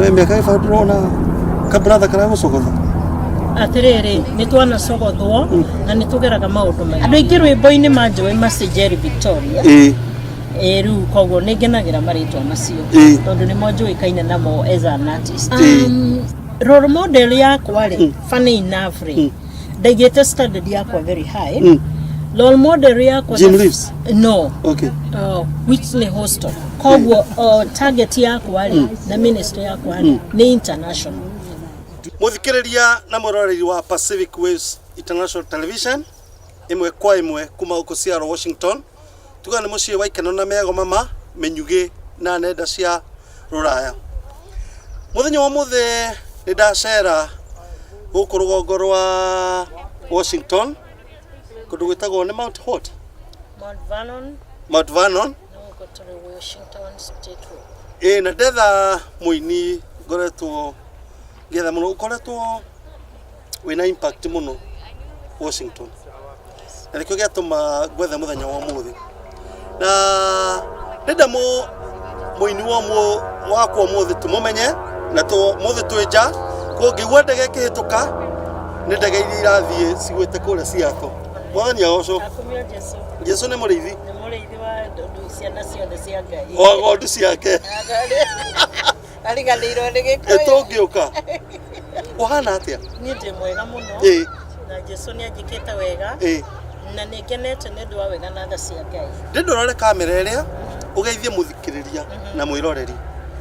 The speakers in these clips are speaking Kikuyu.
Na we mĩaka ĩbaũ ndĩrona kabratha karagũcogotha. Atĩrĩrĩ, nĩ twanacogothwo na nĩ tũgeraga maũndũ maingĩ. Andũ aingĩ rwĩmbo-inĩ manjũĩ Mercy Jerry Victoria. Ĩĩ, rĩu koguo nĩ ngenagĩra marĩtwa macio tondũ nĩmo njũĩkaine namo as an artist. Role model yakwa rĩ, funny enough rĩ, ndaigĩte standard yakwa very high. Role model yakwa Jim Reeves? No. Okay. Whitney Houston. Koguo target yakwa rĩ na ministry yakwa rĩ nĩ international. Mũthikĩrĩria na mwĩroreri wa Pacific Waves International Television, ĩmwe kwa ĩmwe kuma gũkũ Seattle, Washington, tuga nĩ mũciĩ wa ikeno na mĩago mama mĩnyugĩ na nenda cia rũraya. Mũthenya wa ũmũthĩ nĩ ndacera gũkũ rũgongo rwa Washington, kũndũ gwĩtagwo nĩ Mount what? Mount Vernon. Mount Vernon. No tũrĩ Washington State Road. Ĩ, na ndetha mũini ngoretwo ngĩetha mũno, ũkoretwo wĩna impact mũno Washington, na nĩkĩo gĩatũma ngwethe mũthenya wa ũmũthĩ, na ndenda mũini wa wakwa ũmũthĩ tũmũmenye na mũthĩ twĩ nja kũngĩigua ndege ĩkĩhĩtũka, nĩ ndege iria irathiĩ cigwĩte kũrĩa Seattle. Mwathani agocwo. Akumio Jesu. Jesu nĩ mũrĩithi Nĩ mũrĩithi wa ciana ciothe cia Ngai. Wa ng'ondu ciake. Ariganĩirwo nĩ Gĩkũyũ. Ĩtũngĩũka ũhana atĩa? Niĩ ndĩ mwega mũno na Jesu nĩ anjĩkĩte wega na nĩ ngenete nĩ ũndũ wa wega na tha cia Ngai. Ndĩndĩ ũrore kamera ĩrĩa, ũgeithie mũthikĩrĩria na mwĩroreri,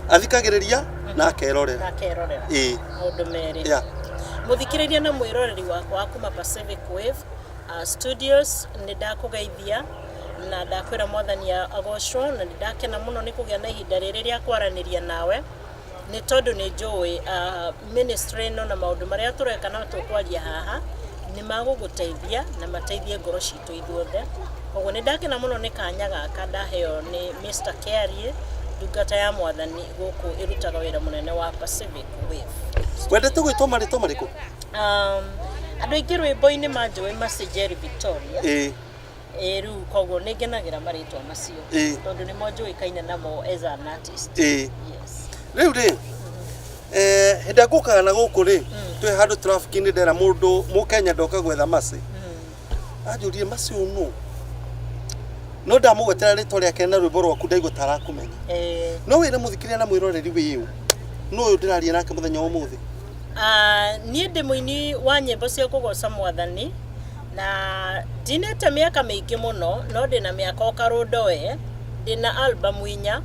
athikagĩrĩria na akerorera. Na akerorera. Maũndũ merĩ. Mũthikĩrĩria na mwĩroreri wakwa wa kuma Pacific Wave Studios, nĩ ndakũgeithia na ndakwĩra Mwathani agocwo, na nĩ ndakena mũno nĩ kũgĩa na ihinda rĩrĩ rĩa kwaranĩria nawe, nĩ tondũ nĩ njũĩ ministry ĩno na maũndũ marĩa tũreka na tũkwaria haha nĩ magũgũteithia na mateithie ngoro citũ ithuothe. Koguo nĩ ndakena mũno nĩ kanya gaka ndaheo nĩ Mr. Kearie, ndungata ya Mwathani gũkũ ĩrutaga wĩra mũnene wa Pacific Wave. Wendete gwĩtwo marĩtwa marĩkũ? Andũ aingĩ rwĩmbo-inĩ manjũĩ Mercy Jerry Victoria. Ĩ, rĩu koguo nĩ ngenagĩra marĩtwa macio tondũ nĩmo njũĩkaine namo as an artist. Yes. Rĩu rĩ, hĩndĩ ĩrĩa ngũkaga na gũkũ rĩ, twĩ handũ traffic-inĩ, ndera mũndũ mũkenya ndoka gwetha Mercy, anjũrie, "Mercy ũyũ nũ?" No ndamũgwetera rĩtwa rĩake na rwĩmbo rwaku, ndaigua ta arakũmenya. No wĩre mũthikĩrĩria na mwĩroreri wĩũ nũ ũyũ ndĩraria nake mũthenya wa ũmũthĩ. Ah, niĩ ndĩ mũini wa nyĩmbo cia kũgoca Mwathani na ndinĩte mĩaka mĩingĩ mũno, no ndĩna mĩaka o karũndo we. Ndĩna album 4.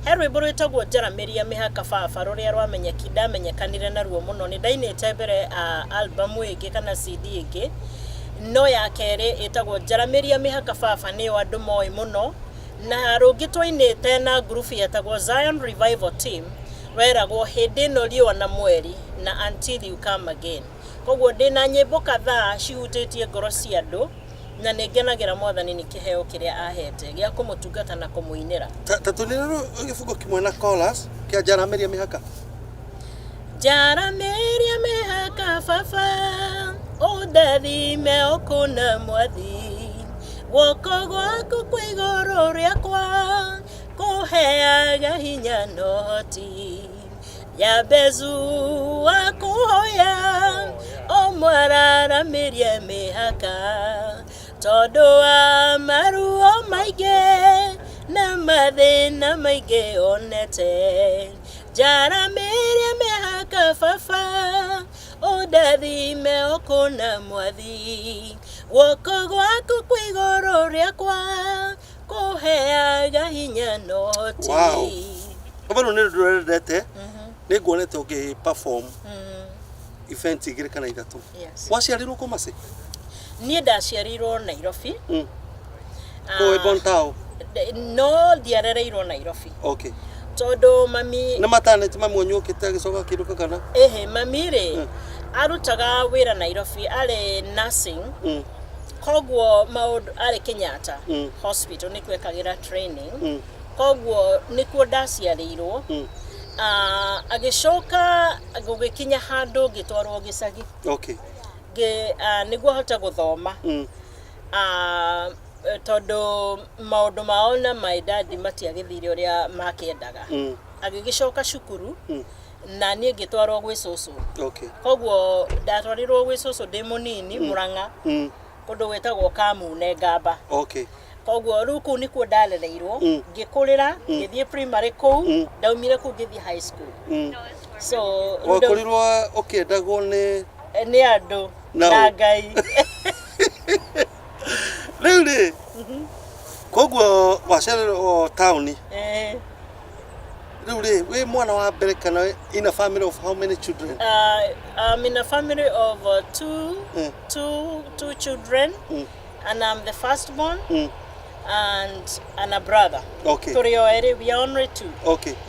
He rwĩmbo rwĩtagwo "Njaramĩria Mĩhaka Baba", rũrĩa rwamenyeki ndamenyekanire naruo mũno. Nĩ ndainĩte mbere album ĩngĩ kana CD ĩngĩ, no ya kerĩ ĩtagwo "Njaramĩria Mĩhaka Baba" nĩyo andũ moĩ mũno. Na rũngĩ twainĩte na ngurubu yetagwo Zion Revival Team, rweragwo "Hĩndĩ ĩno Riũa na Mweri" na "Until You Come Again". Koguo ndĩna nyĩmbo kadhaa cihutĩtie ngoro cia andũ, na nĩ ngenagĩra Mwathani nĩ kĩheo kĩrĩa ahete gĩa kũmũtungata na kũmũinĩra. Ta tũnĩre gĩbungo kĩmwe na chorus kĩa "Njaramĩria Mĩhaka". Njaramĩria mĩhaka Baba, ũndathime okũna Mwathi, guoko gwaku kwĩ igũrũ rĩakwa, kũheaga hinya na ũhoti. Yabezu wakũhoya ũmwararamĩrie mĩhaka, tondũ wa maruo maingĩ na mathĩna maingĩ onete. Njaramĩrie mĩhaka Baba, ũndathime okũna Mwathi, guoko gwaku kwĩ igũrũ rĩakwa, kũheaga hinya na ũhoti. Wow. Rwĩmbo rũu nĩ rũrendete, nĩ nguonete ũngĩ perform event igĩrĩ kana ithatũ. Yes. Waciarirwo kũ, Mercy? Niĩ ndaciarirwo Nairobi. Kũĩ Bontao? No ndiarereirwo Nairobi tondũ mami Nĩ mataneti mami wanyu okĩte agĩcoka akĩinũka kana? Ĩhĩ, mami rĩ arutaga wĩra Nairobi, arĩ nursing. Koguo maũndũ arĩ Kenyatta Hospital nĩkuo ekagĩra training. Koguo nĩkuo ndaciarĩirwo. Ah, agĩcoka gũgĩkinya handũ ngĩtwarwo gĩcagi nĩguo hote gũthoma. Ah, Tondũ maũndũ mao na my daddy matiagĩthire ũrĩa makĩendaga. Agĩgĩcoka cukuru na niĩ ngĩtwarwo gwĩ cũcũ. Koguo ndatwarirwo gwĩ cũcũ ndĩ mũnini Mũrang'a, kũndũ gwĩtagwo Kamune Ngamba. Koguo rĩu kũu nĩkuo ndarereirwo, ngĩkũrĩra, ngĩthiĩ primary kũu, ndaumire kũu ngĩthiĩ high school. So rĩu Wakorirwo ũkĩendagwo nĩ nĩ andũ Na na ũ? Ngai. Rĩu rĩ, koguo waciarĩrwo taũni. Rĩu rĩ, wĩ mwana wa mbere kana in a family of how many children? I'm in a family of two children, and I'm the firstborn, and a brother. Tũrĩ o erĩ, we are only two.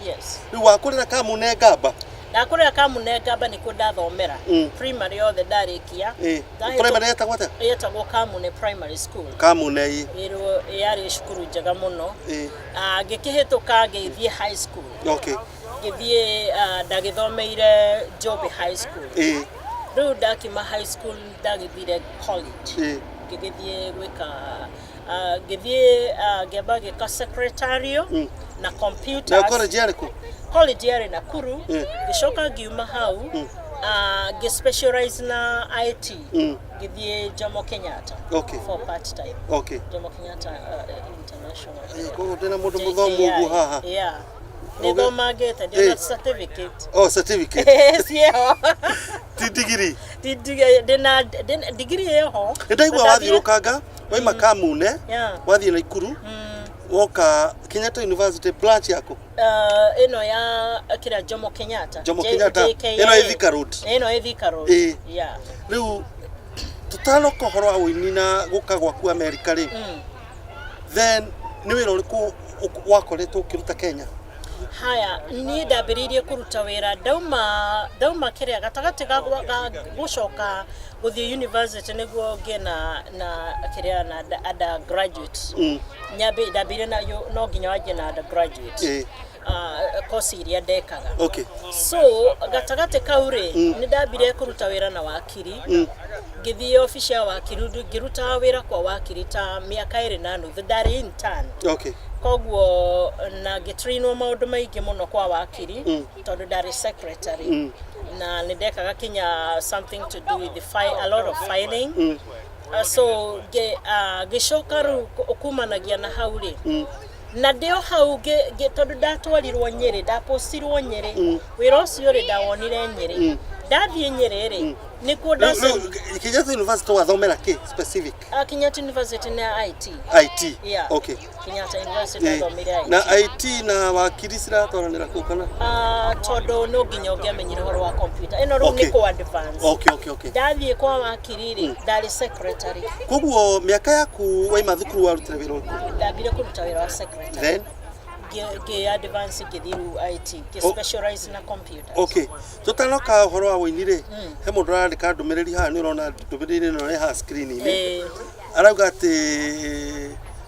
Yes. Rĩu wakũrĩra Kamune Ngamba? Ndakũrĩra Kamune Ngamba, nĩkuo ndathomera. Primary yothe ndarĩkia. Primary yetagwo atĩa? Yetagwo Kamune Primary School. Kamune ĩ. Ĩrwo yarĩ cukuru njega mũno. Ah, ngĩkĩhĩtũka ngĩthiĩ high school. Ngĩthiĩ ndagĩthomeire Njũmbĩ High School. Rĩu ndakiuma high school ndagĩthire college. Ngĩgĩthiĩ gwĩka ngĩthiĩ ngĩamba ngĩka secretarial na Na computers. College yarĩ kũ? College yarĩ Nakuru. Ngĩcoka ngiuma hau, ngĩ specialize na IT. Ngĩthiĩ Jomo Kenyatta for part time. Jomo Kenyatta International. Koguo ndĩna mũndũ mũthomu ũguo haha. Yeah. Nĩ thomangĩte, ndĩna certificate. Oh, certificate. Ciĩho. Ti digiri. Ndĩna digiri ĩho. Nĩ ndaigua wathiũrũkanga waima Kamune, wathiĩ Naikuru, woka Kenyatta University branch yaku. Ĩno ya kĩrĩa Jomo Kenyatta. Jomo Kenyatta. JKIA. Ĩno ĩ Thika Road. Ĩno ĩ Thika Road. Yeah. Rĩu tũtanoka ũhoro wa ũini na gũka gwaku Amerika rĩ, then nĩ wĩra ũrĩkũ wakoretwo ũkĩruta Kenya? Haya, niĩ ndambĩrĩirie kũruta wĩra ndauma kĩrĩa gatagatĩ ga gũcoka gũthiĩ university nĩguo ngĩe na kĩrĩa na undergraduate. Nyambe ndambĩrĩirie na no nginya wanjie na undergraduate. Course iria ndekaga. So gatagatĩ kau rĩ, nĩ ndambire kũruta wĩra na wakiri. Ngĩthiĩ obici ya wakiri, ngĩruta wĩra kwa wakiri ta mĩaka 2.5, ndarĩ intern. Koguo na ngĩtrainwo maũndũ maingĩ mũno kwa wakiri, tondũ ndarĩ secretary. Na nĩ ndekaga kinya something to do with the a lot of filing. So ngĩcoka rĩu kumanagia na hau rĩ, na ndĩ o hau tondũ ndatwarirwo Nyĩrĩ, ndapostirwo Nyĩrĩ. Wĩra ũcio rĩ, ndawonire Nyĩrĩ. Ndathiĩ Nyĩrĩ rĩ, nĩkuo Rĩu rĩu Kenyatta University wathomera kĩ specific? Kenyatta University nĩ IT. IT. Yeah. Kenyatta University ndathomire IT. Na IT na wakiri ciratwaranĩra kũ kana? Ah, tondũ no nginya ũngĩamenyire ũhoro wa computer ĩno rĩu nĩ kũ advance. Ndathiĩ kwa wakiri rĩ, ndarĩ secretary. Koguo mĩaka yaku waima thukuru warutire wĩra ũrĩkũ? Ndambire kũruta wĩra wa secretary. Then Ngĩ advance ngĩthiĩ rĩu IT, ngĩ specialize na computer. Okay, tũtanoka ũhoro wa ũini rĩ, he mũndũ ũrandĩka ndũmĩrĩri haha, nĩ ũrona ndũmĩrĩri ĩno ĩ haha screen-inĩ. Arauga atĩ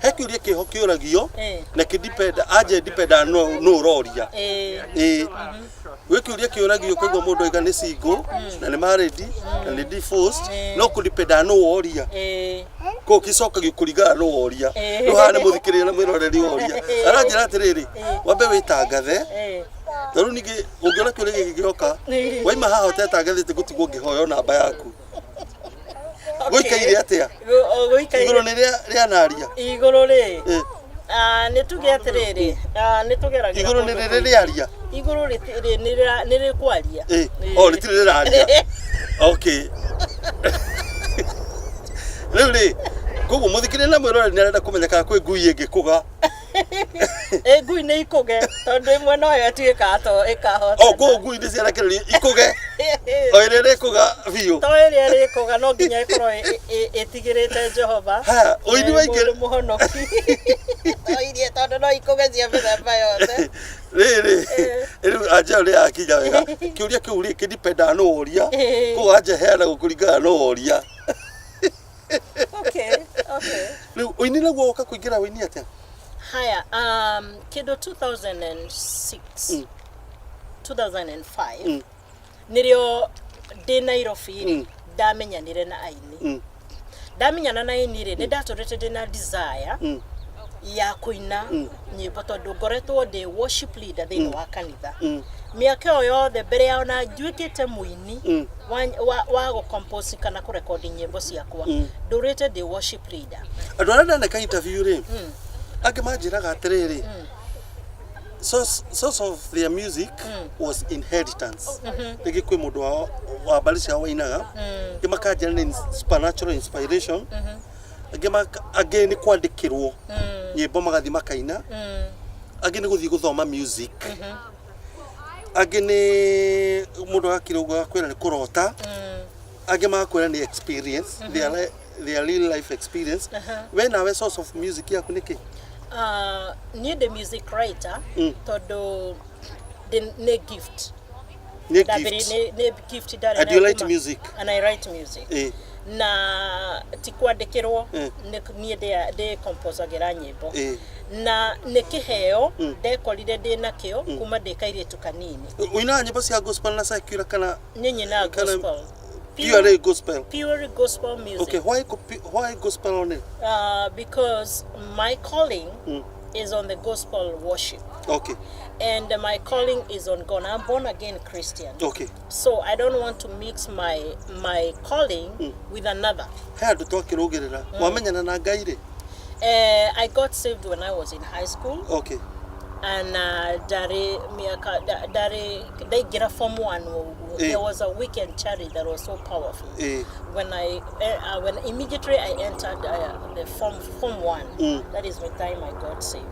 he kĩũria kĩho kĩũragio na kĩ depend anje depend no ũroria. Ĩĩ, gwĩ kĩũria kĩũragio koguo mũndũ aiga nĩ single na nĩ married na nĩ divorced, no kũ depend no woria. Koguo kĩcokagio kũringana no woria. Rĩu haha nĩ mũthikĩrĩria na mwĩroreri woria. Aranjĩra atĩrĩrĩ, wambe wĩtangathe, tondũ ningĩ ũngĩona kĩũria gĩkĩ gĩoka waima haha ũtetangathĩte gũtigwo ngĩhoyo namba yaku. Gũikaire atĩa? Gũikaire Igũrũ nĩ rĩa rĩanaria. Igũrũ rĩ, nĩ tuge atĩrĩrĩ, nĩ tũgeragĩra Igũrũ nĩ kũndũ rĩrĩ kũingĩ. rĩaria. Igũrũ nĩ rĩkwaria. Oh, rĩtirĩ rĩraria. Okay. Rĩu rĩ, koguo mũthikĩrĩria na mwĩroreri nĩ arenda kũmenya kana kwĩ ngui ĩngĩkũga. Ĩ, ngui nĩ ikũge tondũ ĩmwe noyo ĩtuĩkaga to ĩkahotana. O koguo ngui nĩ ciarekererio ikũge. O ĩrĩa ĩrĩkũga biũ. To ĩrĩa ĩrĩkũga no nginya ĩkorwo ĩtigĩrĩte Jehova. Haya, ũini Na waingĩ mũndũ mũhonoki. To iria tondũ no ikũge cia mĩthemba yothe. Rĩrĩ, rĩu anja ĩyo nĩ yakinya wega. Kĩũria kĩu rĩ kĩdipendaga nũ woria. Koguo anja heanagwo kũringana nũ woria. Okay. Rĩu ũini naguo woka kũingĩra ũini atĩa? Haya, kĩndũ 2006, 2005, nĩrĩo ndĩ Nairobi rĩ, ndamenyanire na aini. Ndamenyana na ini rĩ, nĩ ndatũrĩte ndĩna desire ya kũina nyĩmbo tondũ ngoretwo ndĩ worship leader thĩinĩ wa kanitha mĩaka ĩyo yothe mbere ya ona nduĩkĩte mũini wa gũcompose kana kũrekondi nyĩmbo ciakwa, ndũrĩte ndĩ worship leader. Andũ arĩa ndaneka interview rĩ, angĩ manjĩraga atĩrĩrĩ, source of their music was inheritance. Rĩngĩ kwĩ mũndũ wao wa mbarĩ ciao wainaga. Angĩ makanjĩra nĩ supernatural inspiration. Angĩ nĩ kwandĩkĩrwo nyĩmbo magathiĩ makaina. Angĩ nĩ gũthiĩ gũthoma music. Angĩ nĩ mũndũ agakira ũguo agakwĩra nĩ kũrota. Angĩ magakwĩra nĩ experience, their real life experience. We nawe, source of music yaku nĩ kĩ? Niĩ ndĩ music writer tondũ nĩ gift. Nĩ gift. Nĩ gift ndarĩ. And you write music? And I write music. Na ti kwandĩkĩrwo. Niĩ ndĩ composagĩra nyĩmbo na nĩ kĩheo ndekorire ndĩ nakĩo kuma ndĩ kairĩtu kanini. Ũinaga nyĩmbo cia gospel na secular kana? Niĩ nyinaga gospel. Pure gospel? Pure gospel music. Okay, why gospel only? Because my calling is on the gospel worship and my calling is on God. I'm born again Christian. So I don't want to mix my calling with another. He andũ twakĩrũgĩrĩra. Wamenyana na Ngai rĩ? I got saved when I was in high school and ndarĩ mĩaka ndarĩ ndaingĩra form 1 ũguo. There was a weekend charity that was so powerful. When immediately I entered the form 1, that is the time I got saved.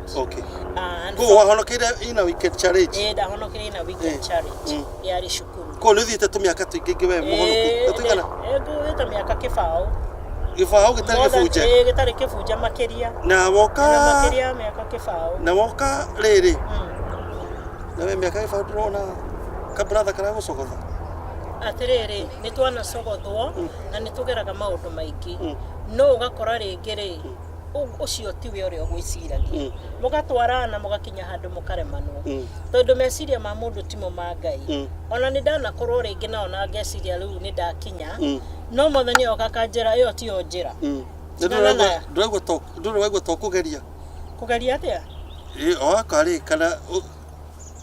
And Koguo wahonokeire ina weekend challenge? Eh, ndahonokeire ina weekend charity yarĩ cukuru. Koguo nĩ ũthiĩte tũmĩaka tũingĩ ingĩ we mũhonoku tũigana? Ngũĩte mĩaka 20. 20 gĩtarĩ gĩbunje? Eh, gĩtarĩ kĩbunje makĩria. Na woka Na makĩria ya mĩaka 20. Na woka rĩrĩ, na we mĩaka 20 ndĩrona kabratha karagũcogotha. Atĩrĩrĩ, nĩ twanacogothwo na nĩ tũgeraga maũndũ maingĩ, no ũgakora rĩngĩ rĩ, ũcio tiwe ũrĩa ũgwĩciragia. Mũgatwarana, mũgakinya handũ mũkaremanwo tondũ meciria ma mũndũ timo ma Ngai. Ona nĩ ndanakorwo rĩngĩ nao na ngeciria rĩu nĩ ndakinya, no Mwathani oka akanjĩra ĩyo tiyo njĩra. Na Tigana nayo. Ndũrĩ waigua to kũgeria? Kũgeria atĩa? Waka rĩ kana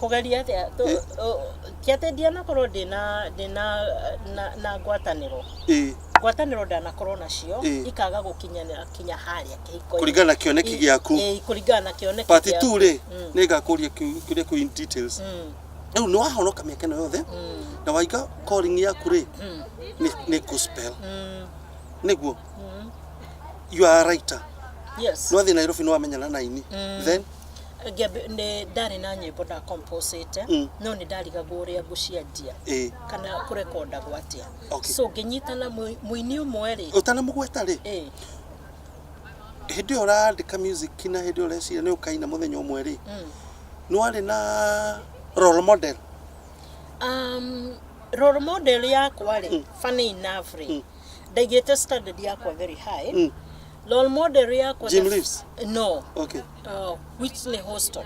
Kũgeria atĩa? Ti atĩ ndianakorwo ndĩna ndĩna na ngwatanĩro. Ngwatanĩro ndanakorwo nacio ikaga gũkinya kinya harĩa kĩhiko-inĩ. Kũringana na kĩoneki gĩaku. Kũringana na kĩoneki Part gĩaku. 2 rĩ, nĩ ngakũria kĩũria kĩu in details. Rĩu nĩ wahonoka mĩaka ĩno yothe na waiga calling yaku rĩ nĩ gospel, nĩguo you are a writer? Yes. Nĩ wathiĩ Nairobi, nĩ wamenyana na aini, then? Nĩ ndarĩ na nyĩmbo ndacomposĩte, no nĩ ndarigagwo ũrĩa ngũcianjia kana kũrekondagwo atĩa. So ngĩnyitana mũini ũmwe rĩ. Ũtanamũgweta rĩ, hĩndĩ ĩyo ũrandĩka music na hĩndĩ ĩyo ũreciria nĩ ũkaina mũthenya ũmwe rĩ, nĩ warĩ na role model? Role model yakwa rĩ, funny enough rĩ, ndaigĩte standard yakwa very high. Role model yakwa Jim Reeves? No. Whitney Houston.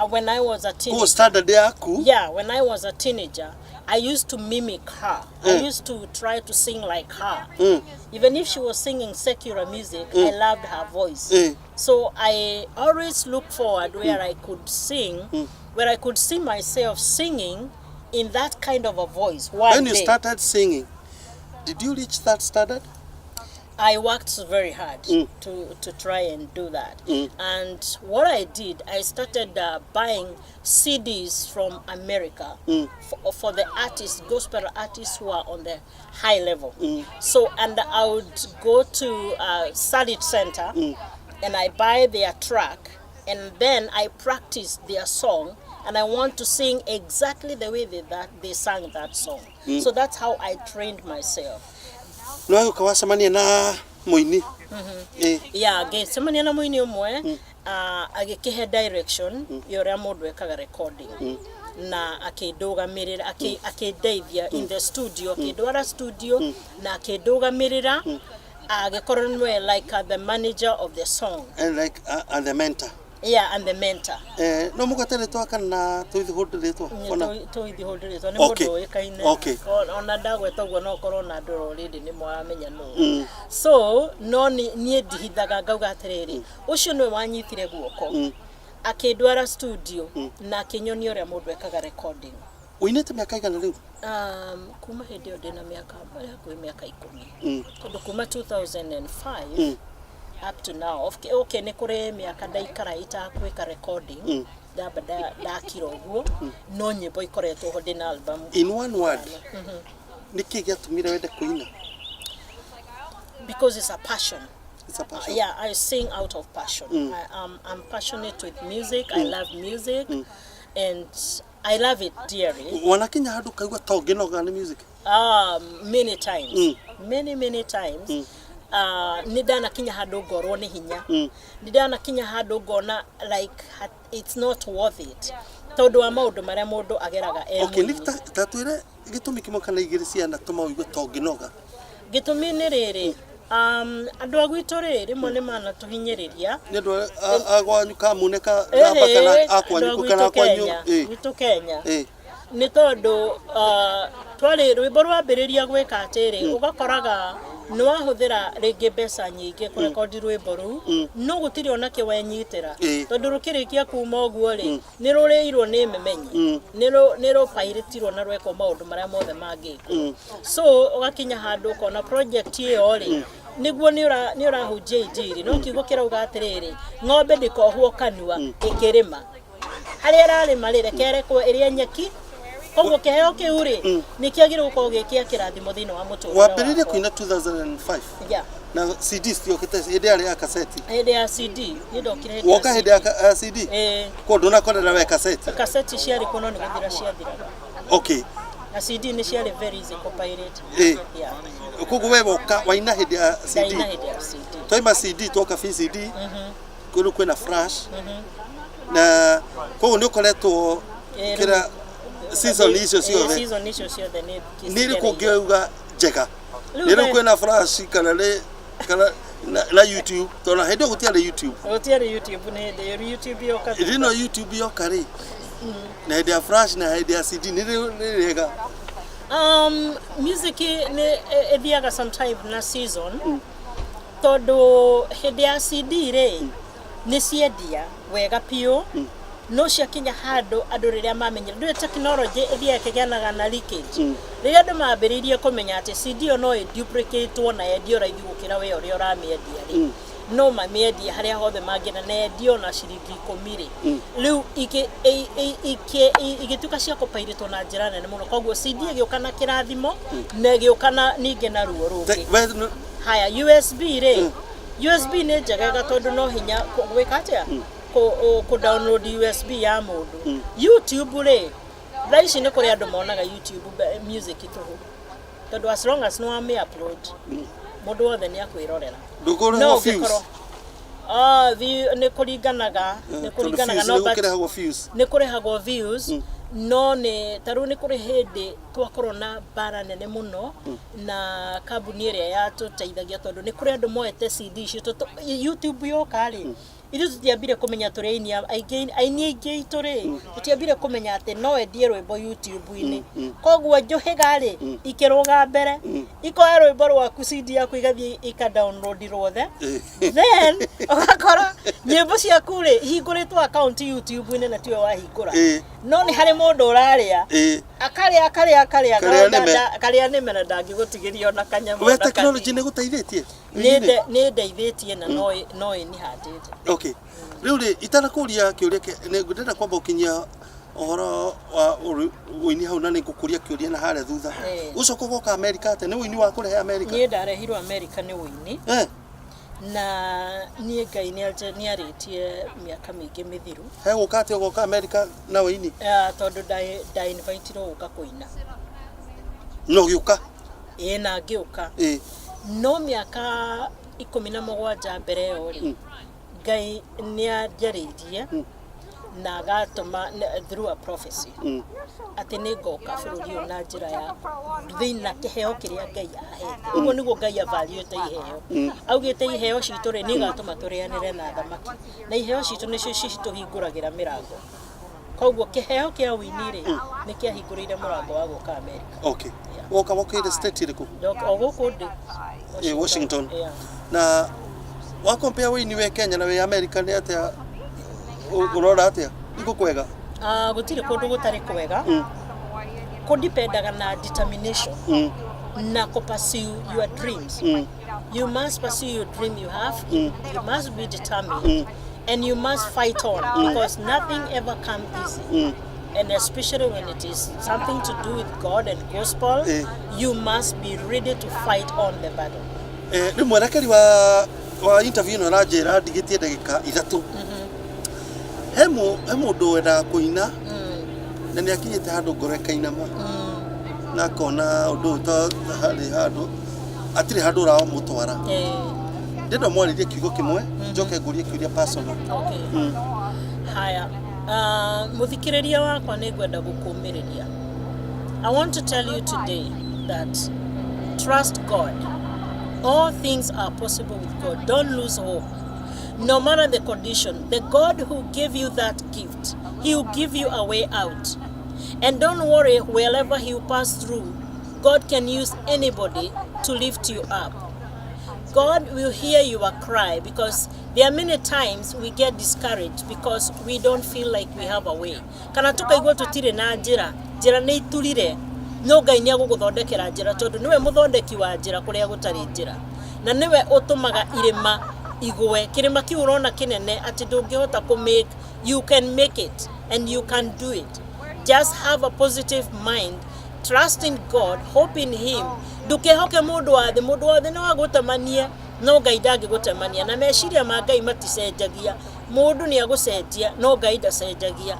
When I was a Koguo teenager. Standard yaku? Yeah, when I was a teenager, I used to mimic her. I used to try to sing like her. Even if she was singing secular music, I loved her voice. So I always look forward where I could sing, where I could see myself singing in that kind of a voice one When you day. started singing, did you reach that standard? I worked very hard to try and do that. And what I did, I started buying CDs from America for the artists, gospel artists who are on the high level. So, and I would go to Salit Center and I buy their track and then I practice their song and I want to sing exactly the way that they sang that song. So that's how I trained myself. Nĩ wagĩũka wacemania na mũini? Yeah, ngĩcemania na mũini ũmwe, agĩkĩhe direction ya ũrĩa mũndũ ekaga recording na akĩndũgamĩrĩra, akĩndeithia in the studio, akĩndwara studio na akĩndũgamĩrĩra, agĩkorwo nĩwe like the manager of the song. And like and the mentor. Yeah, and the mentor. No mũgwete rĩtwa kana tũithũhũndĩ rĩtwa ona? Tũithihũndĩ rĩtwa nĩ mũndũ ũĩkaine. Ona ndagweta ũguo no ũkorwo na andũ already nĩ maramenya nũ. So no niĩ ndihithaga, ngauga atĩrĩrĩ, ũcio nĩwe wanyitire guoko, akĩndwara studio na akĩnyonia ũrĩa mũndũ ekaga recording. Ũinĩte mĩaka igana rĩu? Kuma hĩndĩ ĩyo ndĩna mĩaka hakuhĩ mĩaka 10, tondũ kuma 2005 up to now. Okay, nĩ kũrĩ mĩaka ndaikara itakwĩka recording, ndamba ndakira ũguo, no nyĩmbo ikoretwo ho, ndĩna album. In one word, nĩkĩ gĩatũmire wende kũina? Because it's a passion. It's a passion. Yeah, I sing out of passion. I'm passionate with music. I love music and I love it dearly. Wanakinya handũ kaigua ta ũngĩnoga nĩ music? Many times, many many times. Nĩ ndanakinya handũ ngorwo nĩ hinya, nĩ ndanakinya handũ ngona like it's not worth it, tondũ wa maũndũ marĩa mũndũ ageraga e Okay, mũini. nĩ ta twĩre gĩtũmi kĩmwe kana igĩrĩ cianatũma ũigue ta ũngĩnoga. Gĩtũmi nĩ rĩrĩ, andũ a gwitũ rĩ, rĩmwe nĩ manatũhinyĩrĩria. Nĩ andũ a gwanyu kamune ka gamba kana Ĩhĩ, a kwanyu andũ a kana gwitũ kwanyu? Kenya, gwitũ Kenya. Nĩ tondũ twarĩ rwĩmbo rwambĩrĩria gwĩka atĩrĩ, ũgakoraga nĩ wahũthĩra rĩngĩ mbeca nyingĩ kũrekondi rwĩmbo rũu, no gũtirĩ ona kĩ wenyitĩra, tondũ rũkĩrĩkia kuma ũguo rĩ, nĩ rũrĩirwo nĩ memenyi, nĩ rũpairĩtirwo na rwekwo maũndũ marĩa mothe mangĩkwo. So ũgakinya handũ ũkona project ĩyo rĩ, nĩguo nĩ ũrahunjia injiri, no kiugo kĩrauga atĩrĩrĩ, ng'ombe ndĩkohwo kanua ĩkĩrĩma. Harĩa ĩrarĩma rĩ, reke ĩrekwo ĩrĩe nyeki. Koguo kĩheo kĩu rĩ, nĩ kĩagĩrĩirwo gũkorwo gĩ kĩa kĩrathimo thĩinĩ wa mũtũrĩre Wambĩrĩirie wakwa. kũina 2005? Yeah. Na CD ciokĩte hĩndĩ yarĩ ya kaseti? Hĩndĩ ya CD, niĩ ndokire hĩndĩ ya Woka hĩndĩ ya CD? Ĩĩ. Kwa ndũnakorera we kaseti? Kaseti ciarĩ kuo no nĩ gũthira ciathiraga. Na CD nĩ ciarĩ very easy kũ-pirate. Yeah. Koguo we woka waina hĩndĩ ya CD? Ndaina hĩndĩ ya CD. Twaima CD twoka VCD, rĩu kwĩna flash, na koguo nĩ ũkoretwo kĩra season icio ciothe. Season icio ciothe nĩ Nĩ ĩrĩkũ ũngĩuga njega? Rĩu Nĩ rĩu kwĩna flash kana nĩ kana na YouTube, tondũ hĩndĩ ĩyo gũtiarĩ YouTube. Gũtiarĩ YouTube, nĩ hĩndĩ ĩyo YouTube yoka. Hĩndĩ ĩno YouTube yoka rĩ, na hĩndĩ ya flash na hĩndĩ ya CD, nĩ rĩ nĩ rĩega? Music nĩ ĩthiaga sometime na season, tondũ hĩndĩ ya CD rĩ, nĩ ciendia wega biũ, no ciakinya handũ andũ rĩrĩa mamenyire, ndũĩ technology ĩthiaga ĩkĩgĩanaga na leakage, rĩrĩa andũ mambĩrĩirie kũmenya atĩ CD ĩyo no ĩduplicatwo na yendio raithi gũkĩra we ũrĩa ũramĩendia rĩ, no mamĩendie harĩa hothe mangĩenda na yendio na ciringi 10 rĩ, rĩu igĩtuĩka cia kũpairĩtwo na njĩra nene mũno. Koguo CD ĩgĩũka na kĩrathimo na ĩgĩũka na ningĩ na ruo rũngĩ. Haya, USB rĩ, USB nĩ njegega tondũ no hinya gwĩka atĩa, kũ download USB ya mũndũ. YouTube rĩ, thaa ici nĩ kũrĩ andũ monaga YouTube music tũhũ, tondũ as long as nĩ wamĩ upload, mũndũ wothe nĩ akwĩrorera. Ndũkũrĩhwo No views? ũngĩkorwo, ah, nĩ kũringanaga, nĩ Tondũ kũringanaga, views no nĩ but gũkĩrehagwo views. Nĩ kũrĩhagwo views, no nĩ ta rĩu nĩ kũrĩ hĩndĩ twakorwo na mbara nene mũno na kambuni ĩrĩa yatũteithagia, tondũ nĩ kũrĩ andũ moete CD icio. YouTube yoka rĩ, ithuĩ tũtiambire kũmenya tũrĩ aini aingĩ, aini aingĩ aitũ rĩ, tũtiambire kũmenya atĩ no endie rwĩmbo YouTube-inĩ. Koguo njũhĩga rĩ, ikĩrũga mbere, ikoya rwĩmbo rwaku, CD yaku, igathiĩ ika download ruothe. Then ũgakora nyĩmbo ciaku rĩ, ihingũrĩtwo account YouTube-inĩ na tiwe wahingũra, no nĩ harĩ mũndũ ũrarĩa, akarĩa, akarĩa, akarĩa. Karĩa nĩme. Karĩa nĩme na ndangĩgũtigĩria ona kanyamũ We ona technology kanini. nĩ gũteithĩtie? Nĩ ndeithĩtie na no ĩnihandĩte. Okay, rĩu rĩ, itanakũria kĩũria nĩ ndĩrenda kwamba gũkinyia ũhoro wa ũini hau, na nĩ ngũkũria kĩũria na harĩa thutha. Ũcoka ũgoka Amerika atĩa? Nĩ ũini wa kũrehe Amerika? Niĩ ndarehirwo Amerika nĩ ũini. Na niĩ Ngai nĩ arĩtie mĩaka mĩingĩ mĩthiru. He gũka atĩa ũgoka Amerika na ũini? Tondũ nda invite-irwo gũka kũina. No gĩũka? Ĩĩ, na ngĩũka. No mĩaka 17 mbere ĩyo rĩ, Ngai nĩ anjarĩirie. Na agatũma through a prophecy atĩ nĩ ngoka bũrũri ũyũ na njĩra ya thĩna kĩheo kĩrĩa Ngai ahete. Ũguo nĩguo Ngai avaliũte iheo. Augĩte iheo citũ rĩ, nĩ igatũma tũrĩanĩre na athamaki, na iheo citũ nĩcio citũhingũragĩra mĩrango. Koguo kĩheo kĩa ũini rĩ, nĩ kĩahingũrĩire mũrango wa gũka America. Okay, woka wokĩire state ĩrĩkũ? O gũkũ ndĩ. Washington. Yeah. Na wa compare wĩini wĩ Kenya na wĩ America nĩ atĩa? Ũrona atĩa iko kwega? Ah, gũtirĩ kũndũ gũtarĩ kwega. Kũdipendaga na determination na kũ pursue your dreams. You must pursue your dream. You have you must be determined and you must fight on, because nothing ever comes easy, and especially when it is something to do with God and gospel. You must be ready to fight on the battle. Rĩu mwerekeri wa interview ĩno aranjĩra ndigĩtie ndagĩka 3. He mũndũ wendaga kũina na nĩ akinyĩte handũ ngoro ĩkainama na akona ũndũ ũyũ ta harĩ handũ atirĩ handũ ũramũtwara. Ndĩrenda mwarĩrie kiugo kĩmwe, njoke ngũrie kĩũria personal. Okay. Haya. Mũthikĩrĩria wakwa, nĩ ngwenda gũkũmĩrĩria. I want to tell you today that trust God. All things are possible with God. Don't lose hope. No matter the condition, the God who gave you that gift, He will give you a way out. And don't worry, wherever He will pass through, God can use anybody to lift you up. God will hear your cry, because there are many times we get discouraged because we don't feel like we have a way. Kana tukaigua tutire na njĩra, njĩra nĩ iturire, no Ngai nĩ agũgũthondekera njĩra, tondũ nĩwe mũthondeki wa njĩra kũrĩa gũtarĩ njĩra. Na nĩwe ũtũmaga irĩma igwe. Kĩrĩma kĩu ũrona kĩnene atĩ ndũngĩhota kũ make, you can make it and you can do it. Just have a positive mind, trust in God, hope in Him. Ndũkehoke mũndũ wa thĩ. Mũndũ wa thĩ no agũtemanie, no Ngai ndangĩgũtemania, na meciria ma Ngai maticenjagia. Mũndũ nĩ agũcenjia, no Ngai ndacenjagia.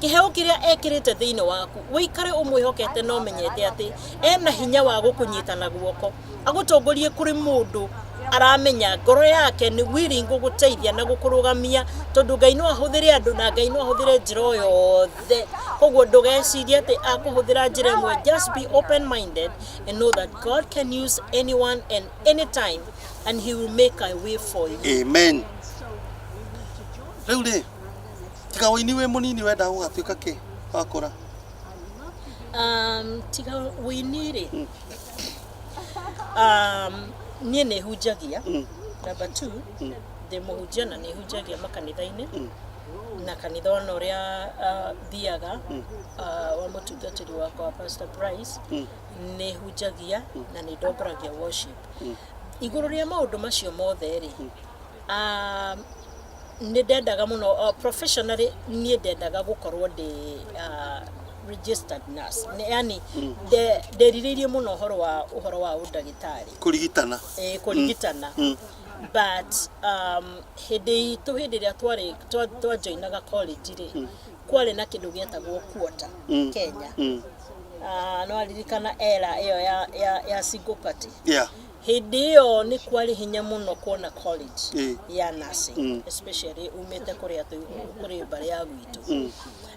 Kĩheo kĩrĩa ekĩrĩte thĩinĩ waku, ũikare ũmwĩhokete na ũmenyete atĩ ena hinya wa gũkũnyita na guoko, agũtongorie kũrĩ mũndũ aramenya ngoro yake nĩ willing gũgũteithia na gũkũrũgamia, tondũ Ngai no ahũthĩre andũ na Ngai no ahũthĩre njĩra o yothe. Koguo ndũgecirie atĩ akũhũthĩra njĩra ĩmwe. Just be open minded and know that God can use anyone and anytime, and He will make a way for you. Amen. Rĩu rĩ, tiga wĩini, wĩ mũnini wendaga gũgatuĩka kĩ wakũra? Tiga wĩini rĩ, niĩ nĩ hunjagia. Number two, ndĩ mũhunjia na nĩ hunjagia makanitha-inĩ, na kanitha ona ũrĩa thiaga wa mũtungatĩri wakwa Pastor Bryce, nĩ hunjagia na nĩ ndongoragia worship. Igũrũ rĩa maũndũ macio mothe rĩ, nĩ ndendaga mũno, professionally niĩ ndendaga gũkorwo ndĩ registered nurse. Yani nderirĩirie mũno ũhoro wa ũndagĩtarĩ. Kũrigitana. Eh, kũrigitana. But hĩndĩ itũ, hĩndĩ ĩrĩa twarĩ twajoinaga college rĩ, kwarĩ na kĩndũ gĩetagwo quota Kenya. No aririkana era ĩyo ya single party. Hĩndĩ ĩyo nĩ kwarĩ hinya mũno kuona college ya nursing, especially umĩte kũrĩa kũrĩ mbarĩ ya gwitũ.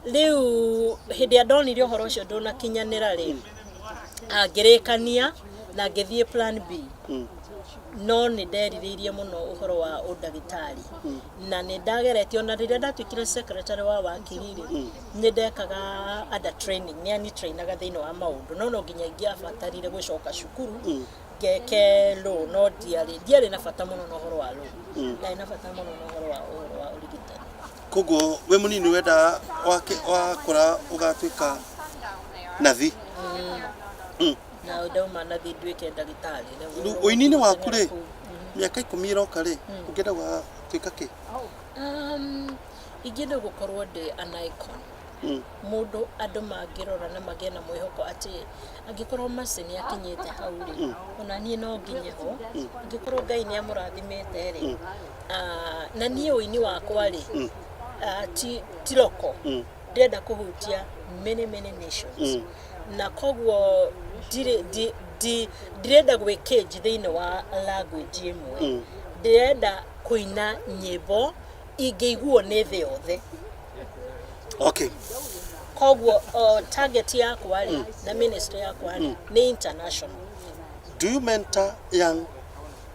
Rĩu hĩndĩ ĩrĩa ndonire ũhoro ũcio ndũnakinyanĩra rĩ, ngĩrĩkania na ngĩthiĩ plan B. No nĩ nderirĩirie mũno ũhoro wa ũndagĩtarĩ, na nĩ ndageretie ona rĩrĩa ndatuĩkire secretary wa wakiri rĩ, nĩ ndekaga under training, nĩ ani trainaga thĩinĩ wa maũndũ, no no nginya ingĩabatarire gũcoka cukuru ngeke law, no ndiarĩ na bata mũno na ũhoro wa law. Ndarĩ na bata mũno na ũhoro wa ũrigitani. Koguo wĩ mũnini wendaga wakũra ũgatuĩka nathi? Na ndauma nathi nduĩke ndagĩtarĩ. Rĩu ũini-inĩ waku rĩ, mĩaka 10 ĩroka rĩ, ũngĩenda gũgatuĩka kĩ? Ingĩenda gũkorwo ndĩ an icon, mũndũ andũ mangĩrora na magĩe na mwĩhoko atĩ angĩkorwo Mercy nĩ akinyĩte hau rĩ, ona niĩ no nginye ho, angĩkorwo Ngai nĩ amũrathimĩte rĩ. Na niĩ ũini wakwa rĩ, ti local. Ndĩrenda kũhutia many many nations, na koguo ndirĩ ndirenda gwĩkĩnji thĩinĩ wa language ĩmwe. Ndĩrenda kũina nyĩmbo ingĩiguo nĩ thĩ yothe. Okay. Koguo target yakwa rĩ na ministry yakwa rĩ nĩ international. Do you mentor young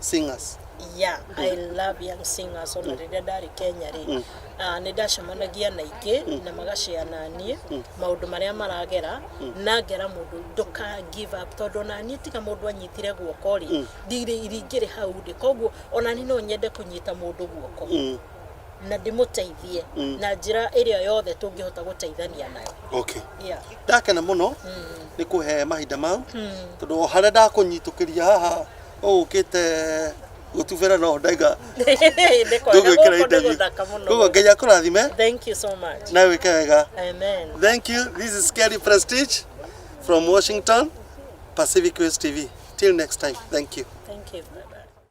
singers? Yeah, I love young singers. Ona rĩrĩa ndarĩ Kenya rĩ, nĩ ndacemanagia na ingĩ na magacĩa naniĩ maũndũ marĩa maragera, na ngera mũndũ, "Ndũka give up," tondũ ona niĩ tiga mũndũ anyitire guoko rĩ, ndirĩ iringĩrĩ hau ndĩ. Koguo ona niĩ no nyende kũnyita mũndũ guoko na ndĩmũteithie na njĩra ĩrĩa yothe tũngĩhota gũteithania nayo. Yeah. Ndakena mũno nĩ kũhe mahinda mau, tondũ o harĩa ndakũnyitũkĩria haha ũgũkĩte gũtubĩra no ndaiga. Nĩ kwega. Ngũgwĩkĩra Gũkũ nĩ interview. gũthaka mũno. Koguo Ngai akũrathime. Thank you so much. Na wĩke wega. Amen. Thank you. This is Kelly Prestige from Washington, Pacific West TV. Till next time, thank you.